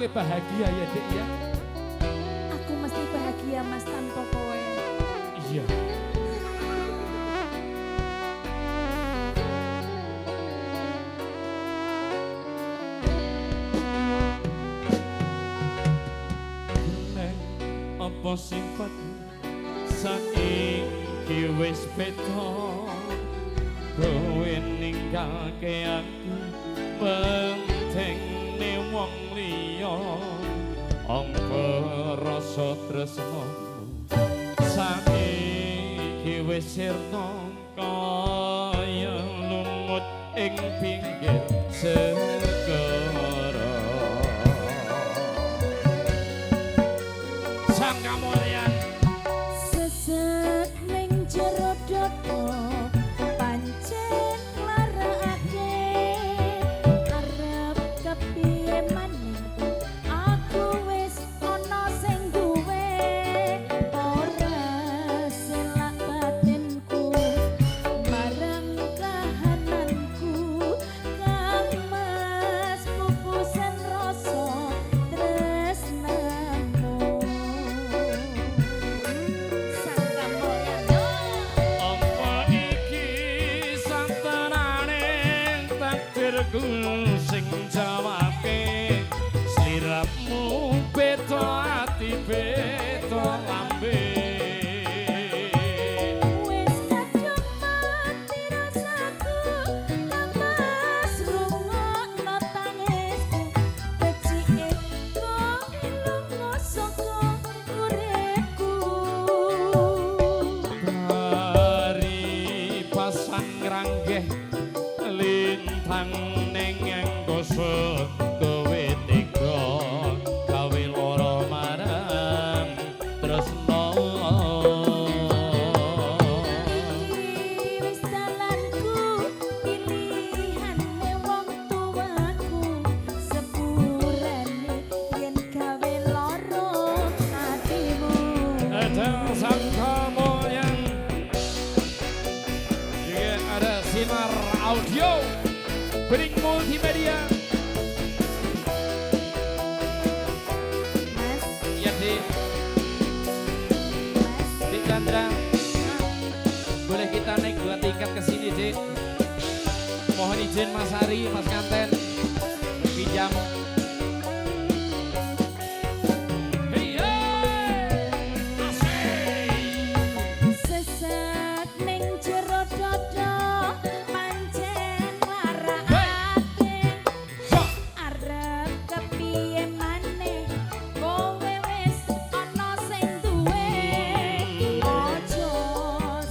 kowe bahagia ya, Dik ya. Aku mesti bahagia Mas tanpa kowe. Iya. Neng, apa sifat saiki wis beda, kowe ninggalke aku pentingne wong liya, angka rasa tresnamu saiki wis sirna kaya lumut ing pinggir segara. Sang Kamulyan Sesek ning jero dada pancen nglarakake, arep kepiye maning aku wis ana sing duwe, ora selak batinku marang kahananku, Kang Mas pupusen rasa tresnamu. Sang Kamulyan. Apa iki santenane takdirku sing jawabke, sliramu beda ati beda lambe. Wis kadung mati rasaku, Kang Mas rungokno tangisku, becike kowe lunga saka uripku. Bari pasang ngranggeh lintang ning angkasa, kowe tega gawe lara marang tresna. Iki wis dalanku, pilihane wong tuaku, sepurane yen gawe lara atimu. Ada Sang Kamulyan, juga ada Sinar Audio, Bening Multimedia. Mas, Iya, Dik. Mas. Dik Chandra, boleh kita naik 2 tingkat ke sini, Dik? Mohon izin Mas Ari, Mas Kanten, pinjam. Hey, hey, asik. Sesek ning jero dada pancen nglarakake, Sok. arep kepiye maneh kowe wis ana sing duwe, aja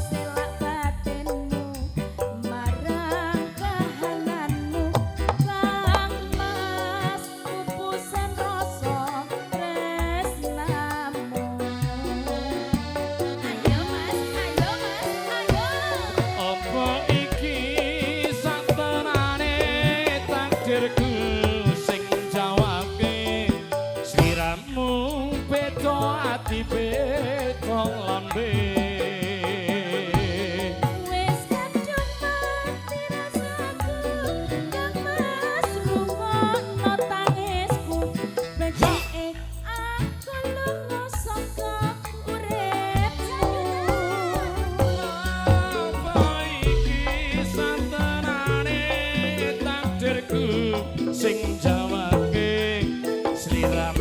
selak batinmu marang kahananmu, Kang Mas pupusen rasa tresnamu. Ayo Mas, ayo Mas, ayo. Apa iki satenane takdirku sing jawabke, sliramu beda ati beda lambe. Wis kadung mati rasaku, Kang Mas rungokno tangisku, becike aku lunga saka uripku. Apa iki satenane takdirku sing jawabke, sliramu